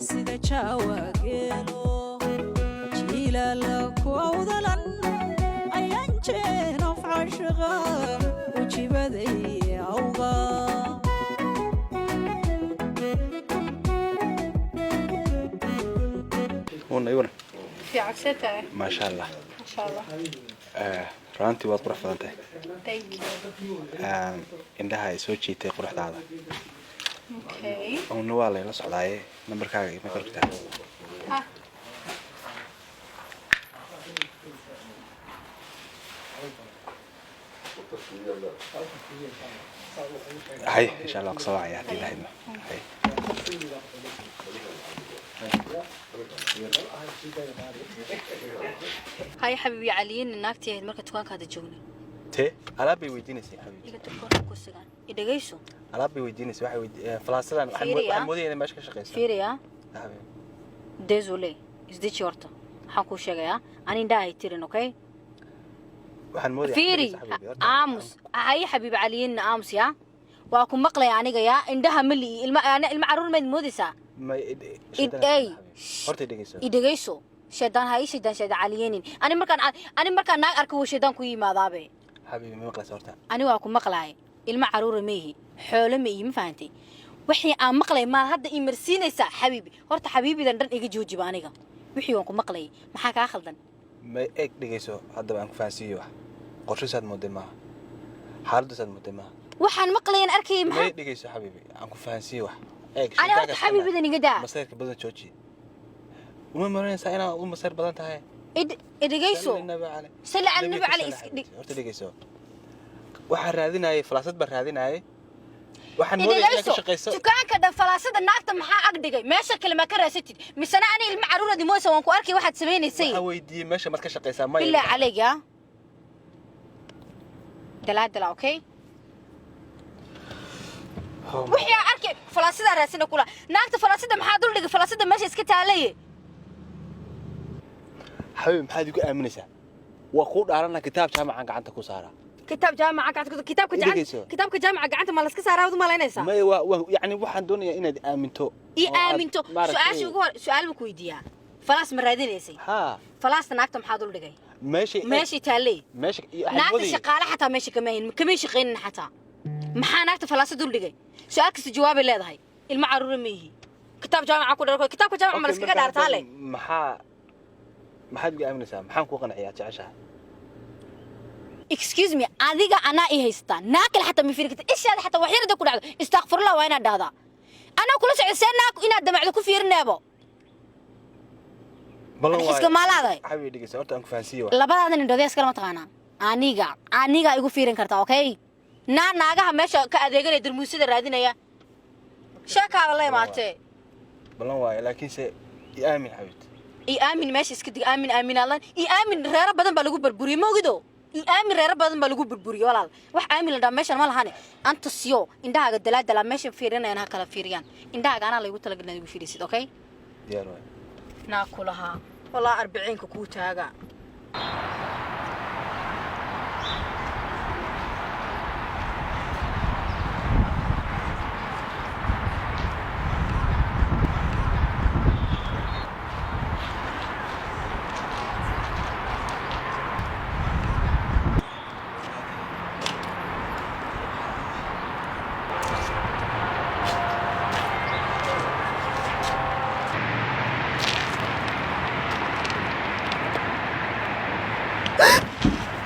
Sida jaawageelo jiilaala ku awdalan ayaan jeenaf cashaqa ujibaday awga. Una iwana. Fiican, see tahay? Maasha Allah. Maasha Allah. Runtii waad qurux badan tahay. Thank you. Indhaha ay soo jiitay quruxdaada. Okay. Una waa layla socdaaye, nambarkaaga ima qortaa? Ha. Hay, insha Allah kusoo wacaya haddii lahaydma. Hay. Hay xabiibi caliyin, naagtii ahayd marka dukaankaada joognay. Tee? Alaab bay weydiinaysay, xabiibi. Iga durkoorka kursigan, i dhegayso. Alaab bay weydiinaysay, waxay falaasadan waxaan Fiiriya. Waxaan moodaya inay meesha ka shaqeyso. Fiiriya. Xabiibi. Désolé, isdeji horta. Waxaan kuu sheegayaa ani indhaha hay tirin, okay? Waxaan moodaya Fiiri. xabiibi, horta. Aamus. Hay xabiibi caliyinna, aamus. Yaa waa ku maqlaya aniga. Yaa indhaha mali ilma ana ilma caruur mayd moodaysaa? Ma ey. Horta i dhegeyso. I dhegayso. Shaydaan ha ii shaydaan shaydaan caliyeenin. Ani markaan naag arka wuu shaydaan ku yimaadaabe. Xabiibi, ma maqlaysa horta? Ani waa ku maqlaay. Ilma caruura ma ihi, xoolo ma ihi, ma fahantay? Wixii aan maqlay maad hadda ii marsiinaysaa, xabiibi. Horta xabiibidan dhan iga joojiba. Aniga wixii waan ku maqlayay, maxaa kaa khaldan? Ma eeg, dhegeyso haddaba, aan ku fahansiiyo. Wax qorshe saad mooday maaha, xaaladdu saad mooday maaha. Waxaan maqlayan arkayay. Ma maxaa? Dhegeyso xabiibi, aan ku fahansiiyo. Wax eeg. Ani horta xabiibidan iga daa. Masayrka badan jooji. Uma maranaysaa inaad u masayr badan tahay? Idhegeyso. Salli nabi cale. Salli cala nabi Nabiga cale ku iska salli dhig. Xabiibti. Horta dhegeyso, waxaan raadinayay falaasad baan raadinayay. Waxaan moodayay inaad ka Idhegeyso. shaqeyso. Dukaanka dhan falaasada naagta maxaa ag dhigay? Meesha kale maa ka raasatid? Misena ani ilma caruuradi mooysa? Waan ku arkay waxaad samaynaysay. Waxaan weydiiyey meesha maad ka shaqeysaa, maya. Bilaa calayg yaa dalaa dalaa, okay? Oh, Wixii aan arkay falaasidaa raasina kula naagta. Falaasida maxaa dul dhigay? Falaasida meesha iska taalaye. Xabiib, maxaad igu aaminaysaa? Waa kuu dhaarana, kitaab jaamacan gacanta ku saaraa. Kitaab jaamaca gacanta ku kitaabka I gacanta dhegeyso. Kitaabka jaamaca gacanta ma laska saaraa, waad u malaynaysaa? Maya, waa yacni waxaan doonayaa inaad aaminto I oo aad aaminto. maaragtay- Su-aasha ugu hor su-aal ma ku weydiiyaa? Falaas ma raadinaysay? Haa. Falaasta naagta maxaa dul dhigay? Meesha. Meeshay taallay. Meesha iyo waxaan Naagta moodayay- shaqaale xataa meesha kama hayn, kamay shaqaynin xataa. Maxaa naagta falaasa dul dhigay? Su-aal kasta jawaabay leedahay. Ilmo caruura ma ihi. Kitaab jaamaca ku dhar, kitaabka jaamaca ma Okay, laskaga marka dhaartaa le? Maxaad igu aaminaysaa? Maxaan kuu qanciyaa jeceshaha? Excuse me, adiga anaa ii haystaa. Naag kale xataa ma fiiri karta ishaada. Xataa wax yarada ku dhacdo, istakfurlah, waa inaad dhahdaa. Anaa kula socda, see naag inaad damacdo ku fiirineebo? Ballan Adiga waaye. iska maalaadahay. Xabiib, dhegeyso horta, aan ku fahansiiyo wax. Labadaadan indhood iskala ma taqaanaa? Aniga igu fiirin kartaa, okay? Naagaha meesha ka adeeganaya, darmuusada raadinaya, sheekaaba la imaatee. Ballan waaye, laakiinse i aamin, xabiibti. I aamin, meesha iska dig. Aamin, aamin allan. I aamin, reero badan baa lagu burburiyey, ma ogido? I aamin, reero badan baa lagu burburiyey, walaal. Wax aamin la dhaa meeshan ma lahane. Anta siyo indhahaaga dalaadalaa meesha fiirinayaan, ha kala fiiriyaan indhahaaga. Anaa laygu talagalin inaad igu fiirisid, okay? Diyaar waaye. Naa ku lahaa walaa arbiciinka kuu taaga.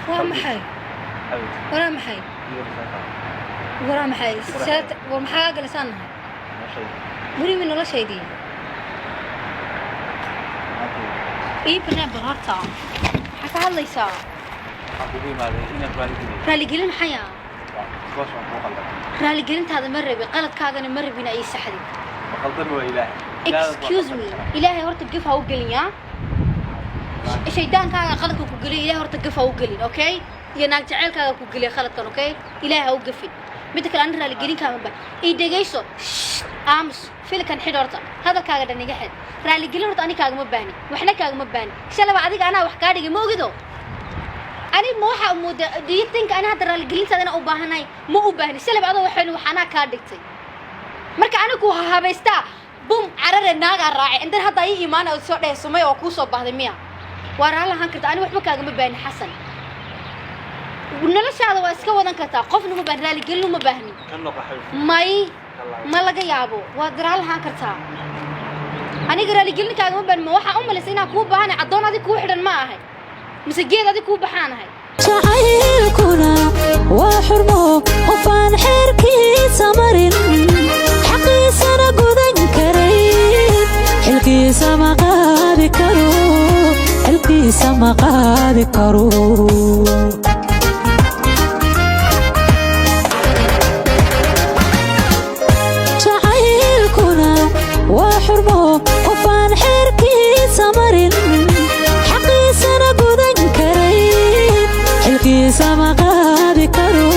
Waa maxay? Xabiibti. Waraa maxay? Waraa maxay? War maxaa galasaan nahay? Gurimi noloshaydii ii banaan. Bal horta maxaa ka hadlaysaa? Waxaan kugu imaaday inaan raaligeliyo. Raaligelin maxaya? Goos waan kuu qaldan. Raaligelintaada ma rabi, qaladkaagana ma rabin ay saxdid. Ma qaldami waa Ilaahay. Excuse me, Ilaahay horta gaf ha u gelin. Yaa shaydaankaaga qaladka ku geliya, Ilahay horta gaf ha u gelin, okay? Iyo naag jaceylkaaga ku geliya khaladkan, okay? Ilaahay ha u gafin. Midda kale, ani raaligelinkaama ba ii dhegayso. Shh, aamus. Filkan xidh horta, hadalkaaga dhan iga xidh. Raaligelin horta ani kaagama baahni, waxna kaagama baahni. Shalaba adiga anaa wax kaa dhigay, ma ogido? Ani ma waxaa moodaa, do you think ani hadda raaligelintaada inaan u baahanahay? Ma u baahni. Shalaba adoo waxaynu wax anaa kaa dhigtay. Marka anigu ha habaystaa. Bum carare, naagaa raacay. Indan hadda ii imaana oo soo dhahay Sumay oo kuu soo baahday miya? Waa raalli ahaan karta, ani waxba kaagama baahni. Xasan, noloshaada waa iska wadan kartaa, qofna uma baahni, raaligelin uma baahni. Ka noqo, xabiibti. May. Ka laabo. Ma laga yaabo, waad raalli ahaan kartaa. Aniga raaligelin kaagama baahni. Ma waxaa u malaysa inaan kuu baahanay? Addoon adig kuu xidhan ma ahay, mise geed adig kuu baxaanahay? Jacaylkuna waa xurmo, qofaan xeerkiisa marin, xaqiisana gudan karayn, xilkiisa ma qaadi karo, xilkiisa ma qaadi karo. Jacaylkuna waa xurmo, qofaan xeerkiisa marin, xaqiisana gudan karayn, xilkiisa ma qaadi karo,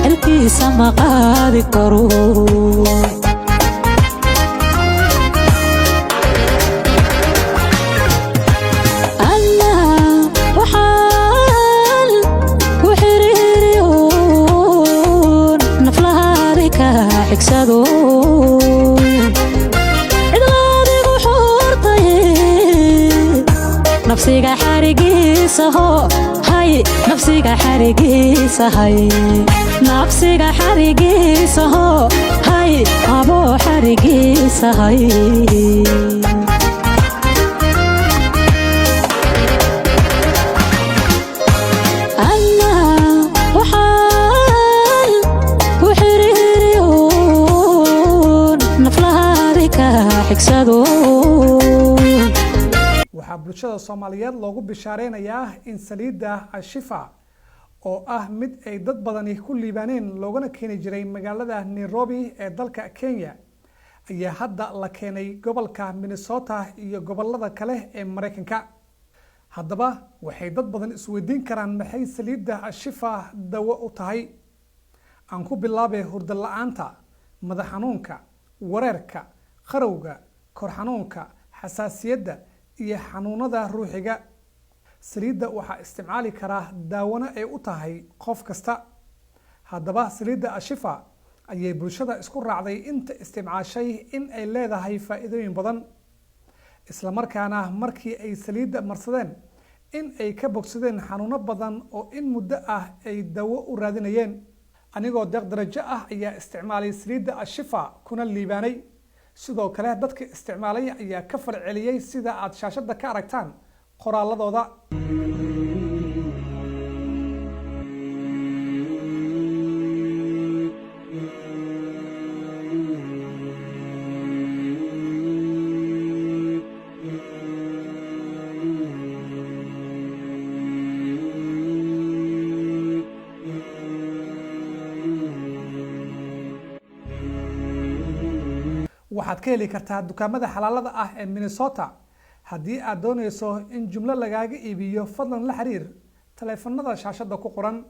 xilkiisa ma qaadi karo. Allah waxaan ku xiriiriyoon naflahaadi ka xigsado, cidlaadigu xortaye, nafsiga xarigiisa ho hay, nafsiga xarigiisa hay, nafsiga xarigiisa ho hay, abo xarigiisa hay. Allah waxaan ku xiriiriyoon naflahaadi ka xigsado. Waxaa bulshada Soomaaliyeed loogu bishaareynayaa in saliidda Ashifa, oo ah mid ay dad badani ku liibaaneen, loogana keeni jiray magaalada Nairobi ee dalka Kenya, ayaa hadda la keenay gobolka Minnesota iyo gobolada kale ee Mareykanka. Haddaba waxay dad badan isweydiin karaan, maxay saliidda Ashifa dawo u tahay? Aan ku bilaabay hurdo la-aanta, madax xanuunka, wareerka, qarowga, kor xanuunka, xasaasiyadda iyo xanuunada ruuxiga. Saliidda waxaa isticmaali karaa, daawana ay u tahay qof kasta. Haddaba saliidda Ashifa ayay bulshada isku raacday inta isticmaashay in ay leedahay faa'iidooyin badan, islamarkaana markii ay saliidda marsadeen in ay ka bogsadeen xanuuno badan oo in muddo ah ay dawo u raadinayeen. Anigoo Deeq Darajo ah ayaa isticmaalay saliidda Ashifa kuna liibaanay. Sidoo kale dadka isticmaalay ayaa ka falceliyey, sida aad shaashadda ka aragtaan qoraaladooda. Waxaad ka heli kartaa dukaamada xalaalada ah ee Minnesota. Haddii aad doonayso in jumlo lagaaga iibiyo, fadlan la xiriir taleefanada shaashadda ku qoran.